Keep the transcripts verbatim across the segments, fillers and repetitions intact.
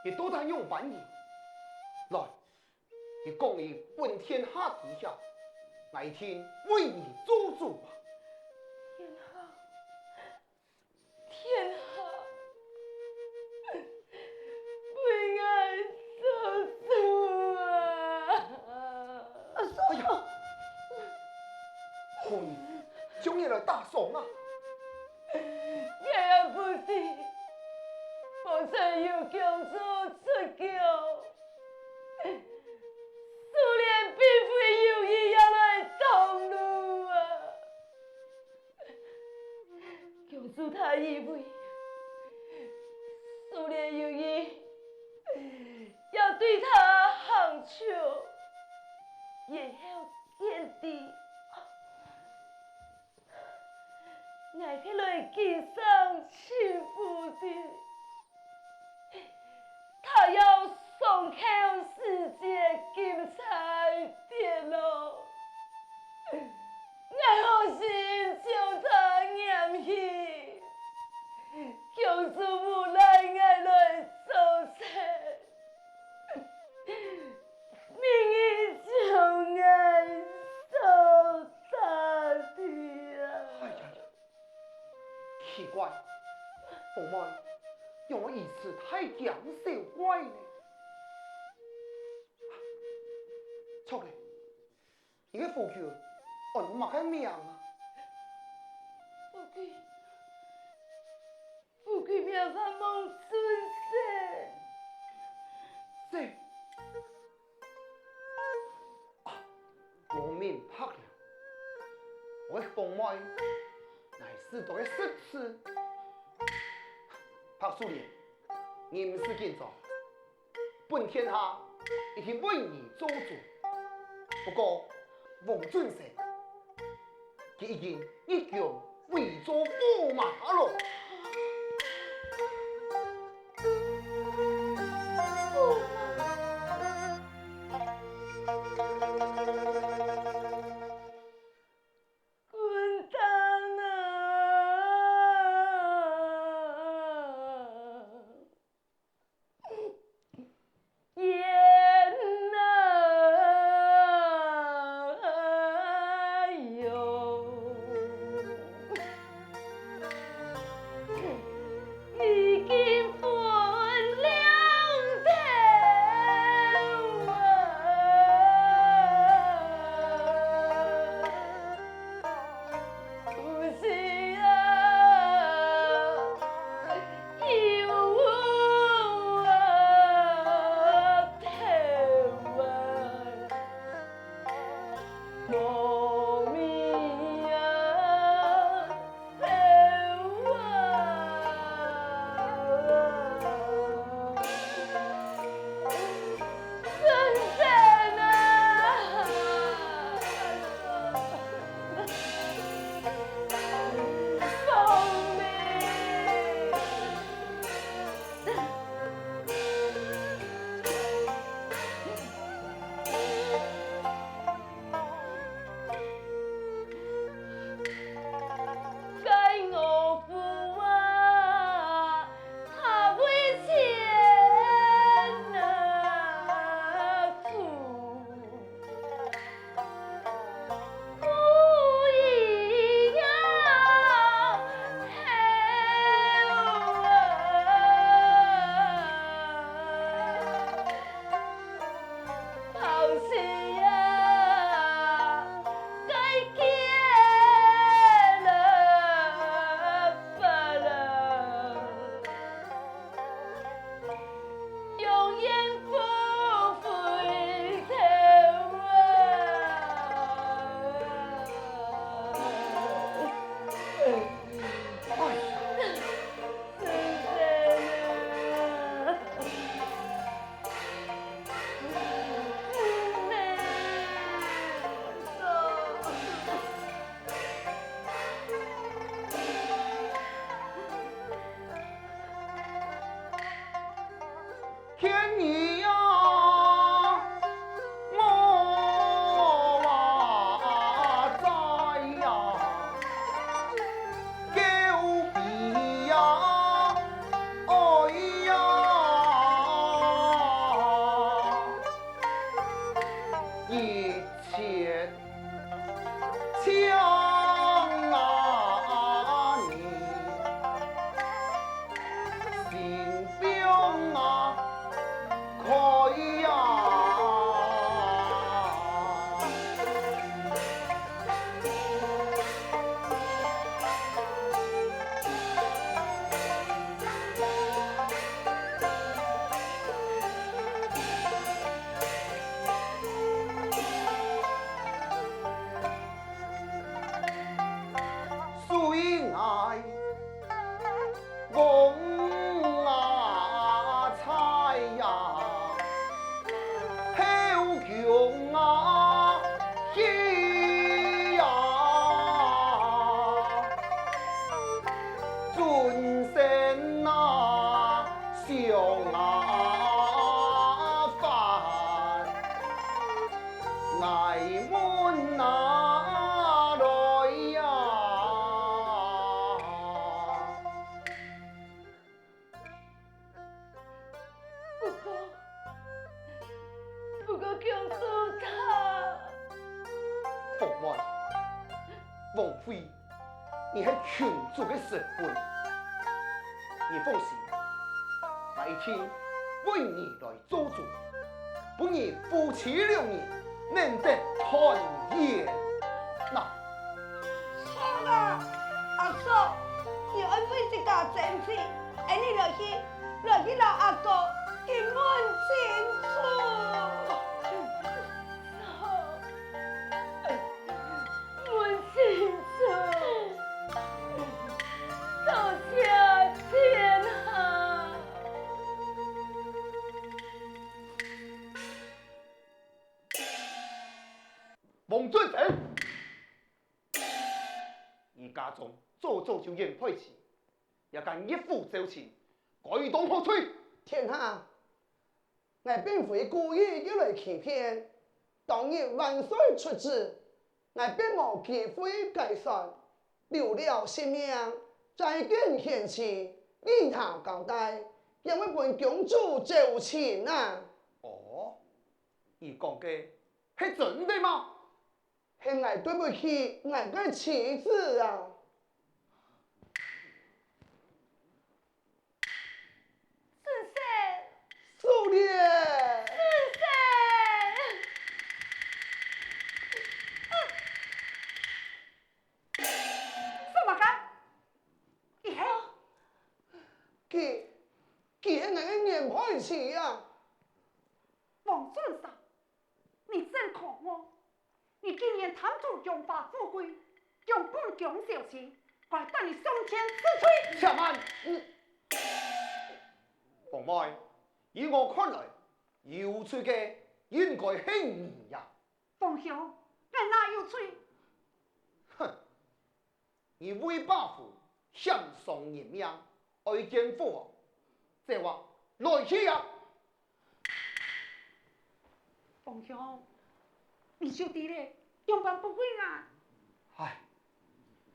佢到底仰般人？來，佢講佢分天下知曉，𠊎一定為你做主啊！天下，天下，為𠊎做主啊！哎呀，好人，將你來打爽啊！𠊎也不知，無想有公主出宮，就連嬪妃有意也來擋路啊！公主她以為，就連有意也對她行凶，然後見底。 𠊎係來經商尋福的，她要上吊時節金釵跌落，𠊎好心將她拈起，公主無奈𠊎來做賊。 命你將𠊎掃大地啊！哎呀呀，奇怪，鳳妹，仰會如此大驚小怪呢？著咧，你个夫君安麼个名啊？夫君， 夫君名唤孟俊生。生。啊，我明白了。我个鳳妹，乃係當个識字。白素蓮，你毋使緊張。 分天下一定為你做主。不過，王俊生，佢已經入宮為做駙馬囉。救主啊！凤妹，王妃，你係群主个身份，你放心，𠊎一定為你來做主，分你夫妻兩人能得團圓。吶，著啊，阿叔，你安慰自家真情，恁呢來去，來去摎阿哥佢問清楚。問清楚，多謝天下。 王俊成，你家中早早就有敗勢，也敢越府招親，該當何罪？殿下，𠊎並非故意要來欺騙，當日萬歲出旨，𠊎並無機會解散，留了性命，再見賢妻，與他交代，也會分公主招親啊！哦， 你講个係真个嗎？係𠊎對不起𠊎个妻子啊！俊成！素蓮！俊成！做麼个？佢係？佢，佢係𠊎个原配妻啊！王俊成， 你真狂哦！你竟然貪圖榮華富貴，將本宮小姐，該等你上天之罪！且慢！嗯。鳳妹，以我看來，有罪个應該係你呀！皇兄，𠊎哪有罪？哼！ 你為把府險傷人命，愛見父王，走啊，來去啊！皇兄，你就知了，仰般不會啊？唉，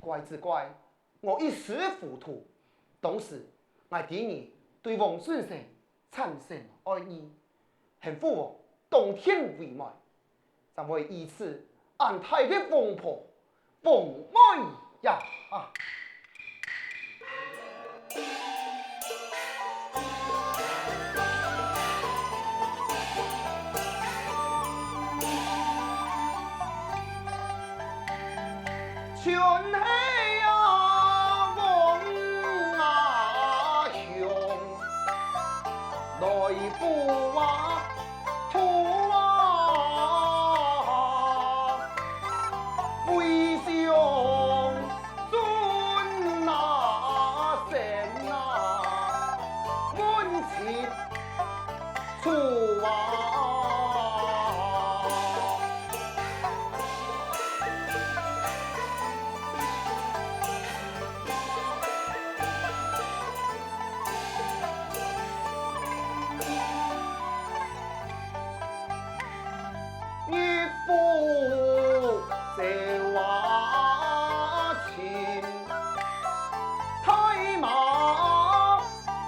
怪只怪，我一時糊塗。當時，𠊎知你對王俊成 產生愛意，恨父王當天為媒，正會以致恁大个風波，鳳妹呀！啊！ 春去啊，王啊兄，來扶啊，渡啊，為兄尊啊，生啊，門前 處啊！日暮走啊，尋大馬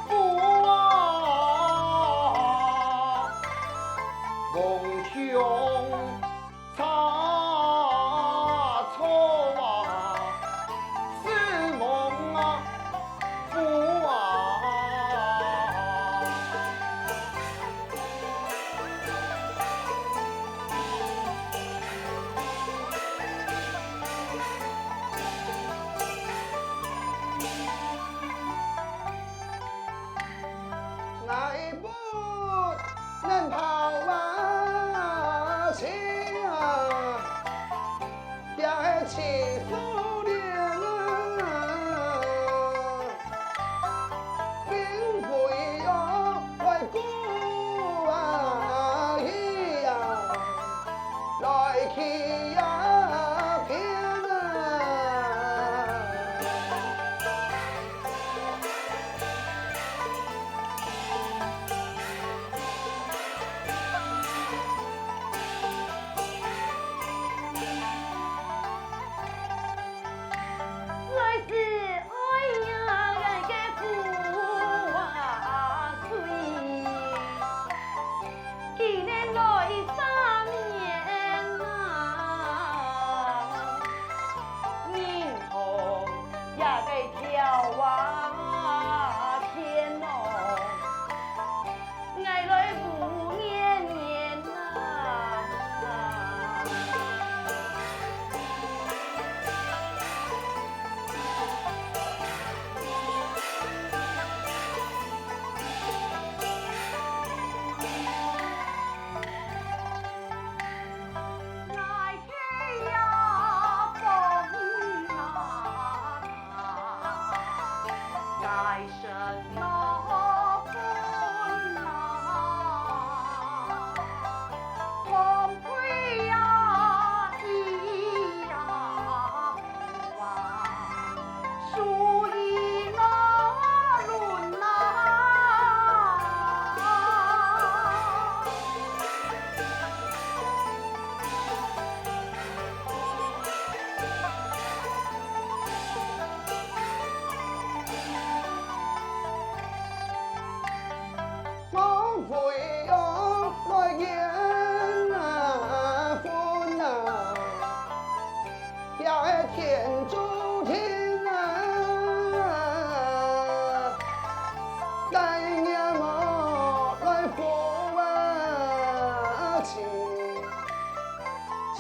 府啊，王兄差錯啊，死亡啊，府啊。 𠊎不能拋下妻啊，這係妻數了啊，並非愛來顧啊佢啊。 來去呀，偏啊！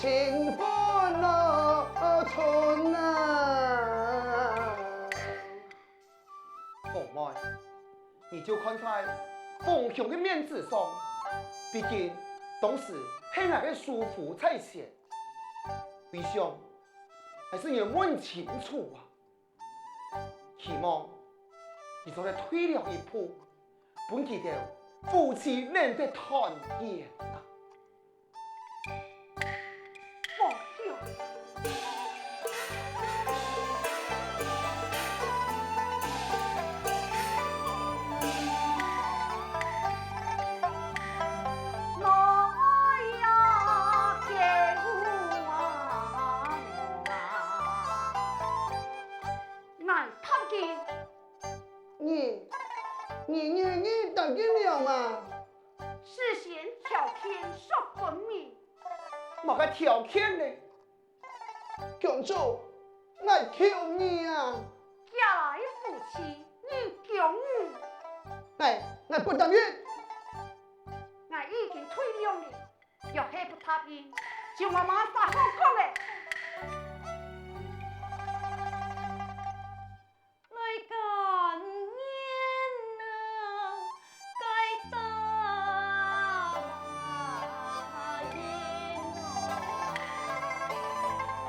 新婚老春啊。鳳妹，你就看在鳳兄个面子上，畢竟當時係𠊎个叔父在先，為想還係你問清楚啊。 希望你做得退了一步，分佢兜夫妻能得團圓啊！難答應。 你，你願意答應了嗎？事先條件說分明。麼个條件呢？公主，𠊎求你啊！厥來夫妻，你講你。哎，𠊎不答應。𠊎已經退讓了， 若係不答應，就無麼儕好講了。來，甘願啊，該答應啊，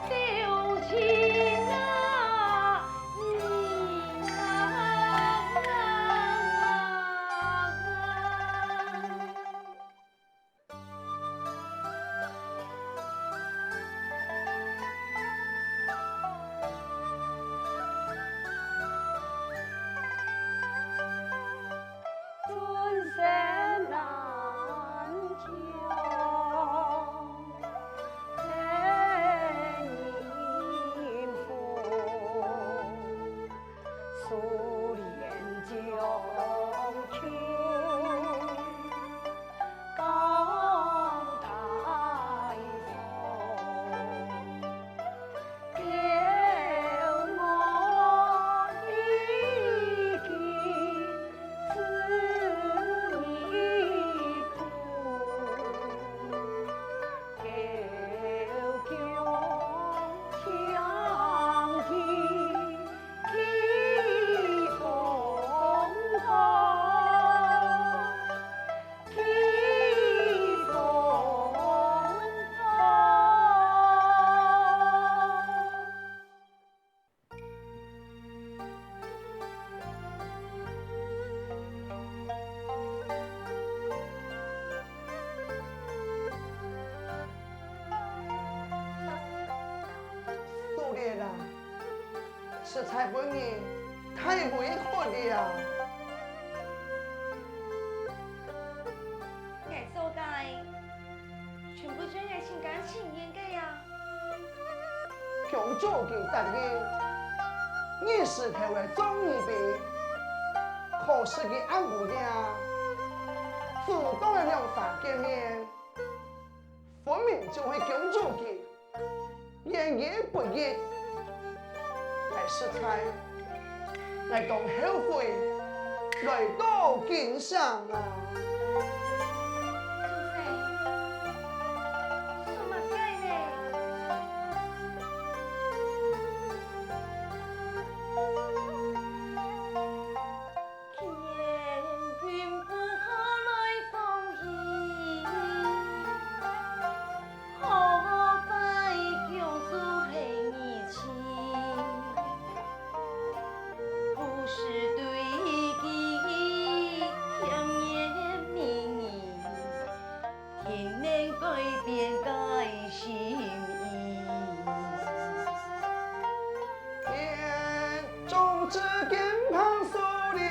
丟情啊，你啊。 素蓮啊，實在分人太委屈了。𠊎做个，全部就係𠊎心甘情願个啊。 強做佢答應，日時頭來做預備，可惜佢暗晡夜，主動个兩儕見面，分明就係強做佢，言語不一，𠊎實在 𠊎當後悔來到今生啊！做麼个呢？既然君不好來放棄， 何在強做係你妻？不時對佢甜言蜜語，定能改變佢心意。 天中之肩旁數年，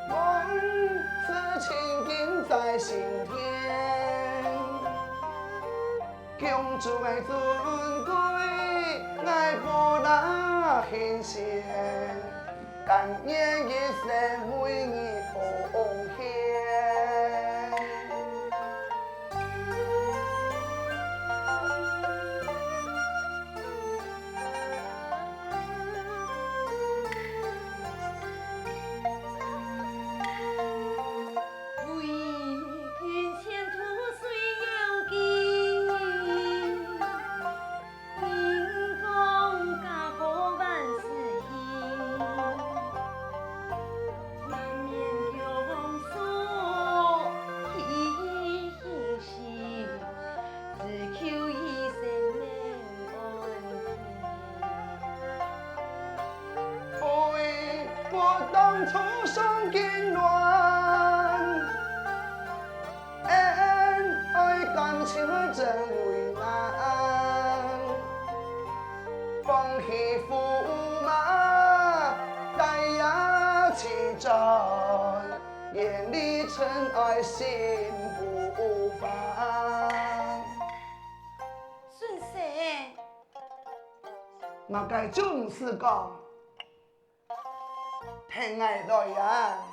往事情景在心田。公主个尊貴，𠊎不拿輕先，甘願一生為你奉獻。 為君前途雖有塵埃心不放。順生，麼个就毋使講，聽𠊎來啊！